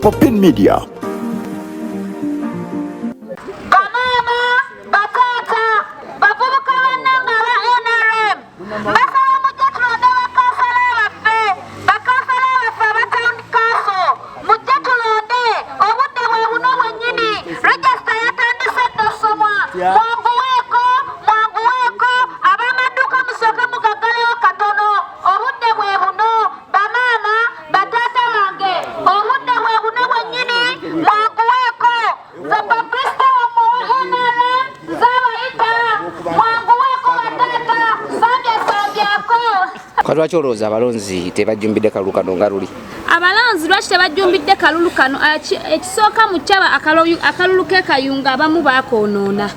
Popin Media. Bamaama, bataata, bavubuka bannange aba NRM, mbasaba mujje tulonde bakansala baffe, bakansala baffe aba town council, mujje tulonde. Obudde bwe buno bwennyini, register yatandise dda okusomwa. Mwanguweeko, mwanguweeko, ab'amadduuka musooke mugaggalewo katono. Obudde bwe buno, bamaama, bataata bange, obudde bwe buno bwennyini, mwanguweeko. Nze publicity wammwe wa NRM, nze abayita, mwanguweeko bataata, sambya sambyako. Kati lwaki olowooza abalonzi tebajjumbidde kalulu kano nga luli? Abalonzi lwaki tebajjumbidde kalulu kano? Ekisooka mu kyaba akalulu k'e Kayunga abamu bakoonoona.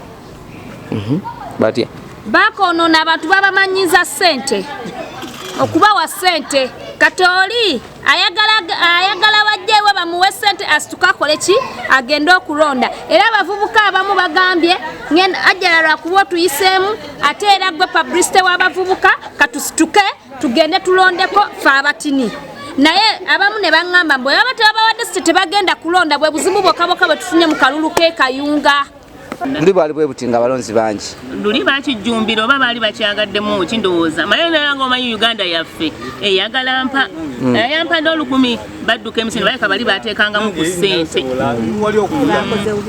Batya? Bakoonoona, abantu babamanyiza ssente, okubawa ssente. Kati oli ayagala bajjeewe bamuwe ssente asituke akole ki, agende okulonda. Era abavubuka abamu bagambye ajjala lwakuba otuyiseemu, ate era gwe publicity w'abavubuka, katusituke tugende tulondeko fe abatini. Naye abamu ne baŋŋamba mbu baba tebabawadde ssente tebagenda kulonda. Bwe buzibu bwokka bwokka bwe tufunye mu kalulu k'e Kayunga. Luli bwali bwe buti nga abalonzi bangi. Luli bakijjumbira oba baali bakyagaddemu kindowooza maye naye nga omanyi Uganda yaffe eyagala mpa eyampa n'olukumi badduka emisinde, baleka bali bateekangamu ku ssente,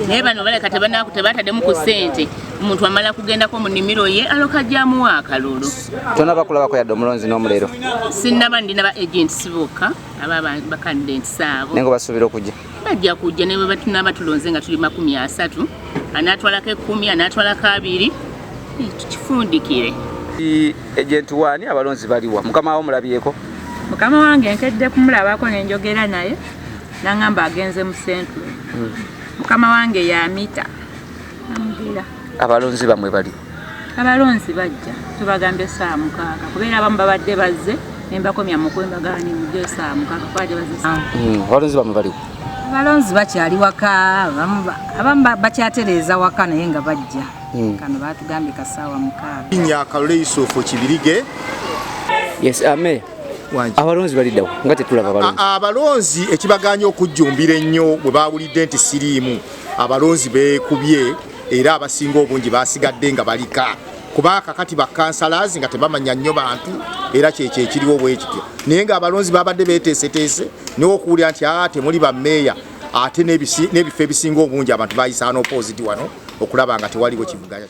naye bano baleka tebataddemu ku ssente. Omuntu amala kugendako mu nnimiro ye aloka ajjamuwa akalulu. Tonaba kulabako yadde omulonzi n'omulero? Sinnaba, ndina ba agents bokka aba ba candidates abo. Naye nga basuubira okujja? Bajja kujja, ne bwe tunaba tulonze nga tuli 30, anaatwalako 10, anaatwalako 20, tukifundikire. Agent waani? Abalonzi baliwa? Mukama wo mulabyeko? Mukama wange nkedde kumulabako nenjogera naye, naŋŋamba agenze mu Central. Mukama wange yamita ambwira. Abalonzi bamwe baliwa? Abalonzi bajja, tubagambye 6:00, kubeera abamu babadde bazze nembakomya mukwembagala nemujja 6:00 kuba tebazze. Abalonzi bamwe baliwa? Abalonzi bakyali waka, abamu bakyatereeza waka, naye nga bajja. Kano batugambye 6:00. Linnya Kalule Yusufu Kibirige. Yes, ame abalonzi baliddawo nga tetulaba abalonzi? Abalonzi ekibaganya okujjumbira ennyo, bwe bawulidde nti siriimu, abalonzi beekubye, era abasinga obungi basigadde nga balika, kuba kakati bakansalazi nga tebamanya nnyo bantu, era kyekyo ekiriwo bwe kityo. Naye ng'abalonzi babadde beeteeseteese, naye okuwulira nti aa temuli bammeeya, ate n'ebifo ebisinga obungi abantu bayisa unopposed wano okulaba nga tewaliwo kivuganya.